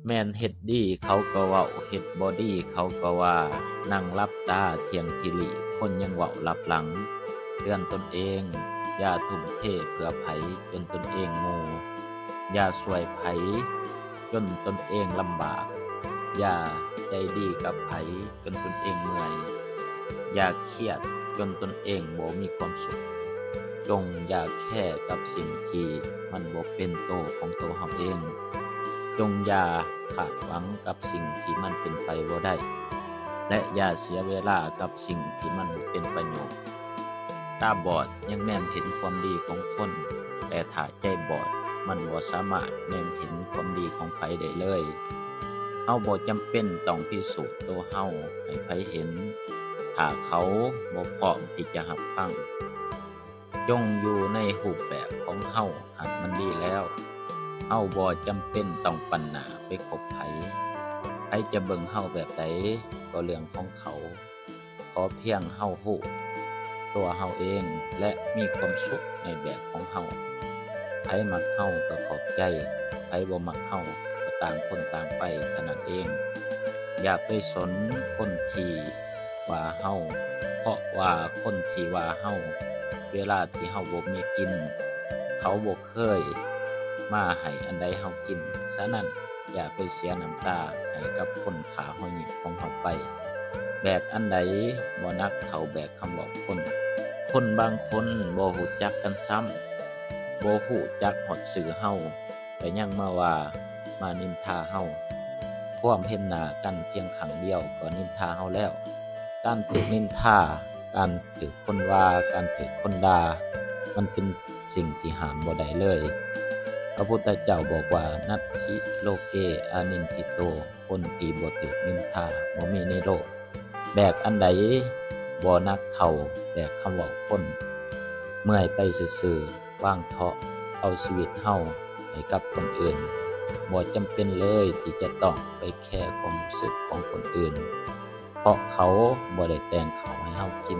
ແມ່ນເຮັດດີເຂົາກໍເວົ້າ, ເຮັດບໍ່ດີເຂົາກໍວ່າ. ນັ່ງຫຼັບຕາທ່ຽງທິລີ້, ຄົນຍັງເວົ້າລັບຫຼັງ. ເຕືອນຕົນເອງ, ຢ່າທຸ່ມເທເພື່ອໃຜຈົນຕົນເອງໂງ່. ຢ່າຊ່ວຍໃຜຈົນຕົນເອງລຳບາກ. ຢ່າໃຈດີກັບໃຜຈົນຕົນເອງເມື່ອຍ. ຢ່າຄຽດຈົນຕົນເອງບໍ່ມີຄວາມສຸກ. ຈົ່ງຢ່າແຄກັບສິ່ງທີ່ມັນບໍ່ເປັນໂຕຂອງໂຕເຮົາເອງ. ຈົ່ງຢ່າຄາດຫວັງກັບສິ່ງທີ່ມັນເປັນໄປບໍ່ໄດ້ ແລະ ຢ່າເສຍເວລາກັບສິ່ງທີ່ມັນບໍ່ເປັນປະໂຫຍດ. ຕາບອດຍັງແນມເຫັນຄວາມດີຂອງຄົນ, ແຕ່ຖ້າໃຈບອດມັນບໍ່ສາມາດແນມເຫັນຄວາມດີຂອງໃຜໄດ້ເລີຍ. ເຮົາບໍ່ຈຳເປັນຕ້ອງພິສູດໂຕເຮົາໃຫ້ໃຜເຫັນ ຖ້າເຂົາບໍ່ພ້ອມທີ່ຈະຮັບຟັງ. ຈົ່ງຢູ່ໃນຮູບແບບຂອງເຮົາ, ຫາກມັນດີແລ້ວ. ເຮົາບໍ່ຈຳເປັນຕ້ອງປັນໜ້າໄປຄົບໃຜ. ໃຜຈະເບິ່ງເຮົາແບບໃດກໍເລື່ອງຂອງເຂົາ. ຂໍພຽງເຮົາຮູ້ຕົວເຮົາເອງ ແລະ ມີຄວາມສຸກໃນແບບຂອງເຮົາ. ໃຜມັກເຮົາກໍຂອບໃຈ, ໃຜບໍ່ມັກເຮົາກໍຕ່າງຄົນຕ່າງໄປເທົ່ານັ້ນເອງ. ຢ່າໄປສົນຄົນທີ່ວ່າເຮົາ, ເພາະວ່າຄົນທີ່ວ່າເຮົາ, ເວລາທີ່ເຮົາບໍ່ມີກິນ, ເຂົາບໍ່ເຄີຍມາໃຫ້ອັນໃດເຮົາກິນ. ສະນັ້ນ, ຢ່າໄປເສຍນ້ຳຕາໃຫ້ກັບຄົນຂ້າຮອຍຍິ້ມຂອງເຮົາໄປ. ແບກອັນໃດບໍ່ໜັກເທົ່າແບກຄຳເວົ້າຄົນ. ຄົນບາງຄົນບໍ່ຮູ້ຈັກກັນຊ້ຳ, ບໍ່ຮູ້ຈັກຮອດຊື່ເຮົາ, ແຕ່ຍັງມາວ່າ, ມານິນທາເຮົາ. ຄວາມເຫັນໜ້າກັນພຽງຄັ້ງດຽວກໍນິນທາເຮົາແລ້ວ. ການຖືກນິນທາ, ການຖືກຄົນວ່າ, ການຖືກຄົນດ່າ, ມັນເປັນສິ່ງທີ່ຫ້າມບໍ່ໄດ້ເລີຍ. ພະພຸດທະເຈົ້າບອກວ່າ, ນັດຖິໂລເກອະນິນທິໂຕ. ຄົນທີ່ບໍ່ຖືກນິນທາບໍ່ມີໃນໂລກ. ແບກອັນໃດບໍ່ໜັກເທົ່າແບກຄຳເວົ້າຄົນ. ເມື່ອຍໄປຊື່ໆ, ວາງເທາະເອົາຊີວິດເຮົາໃຫ້ກັບຄົນອື່ນ. ບໍ່ຈຳເປັນເລີຍທີ່ຈະຕ້ອງໄປແຄຄວາມຮູ້ສຶກຂອງຄົນອື່ນ, ເພາະເຂົາບໍ່ໄດ້ແຕ່ງເຂົ້າໃຫ້ເຮົາກິນ.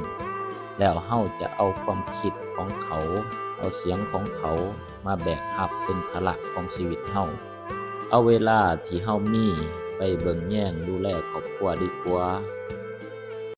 ແລ້ວເຮົາຈະເອົາຄວາມຄິດຂອງເຂົາ, ເອົາສຽງຂອງເຂົາມາແບກຮັບເປັນພາລະຂອງຊີວິດເຮົາ. ເອົາເວລາທີ່ເຮົາມີໄປເບິ່ງແຍງດູແລຄອບຄົວດີກວ່າ.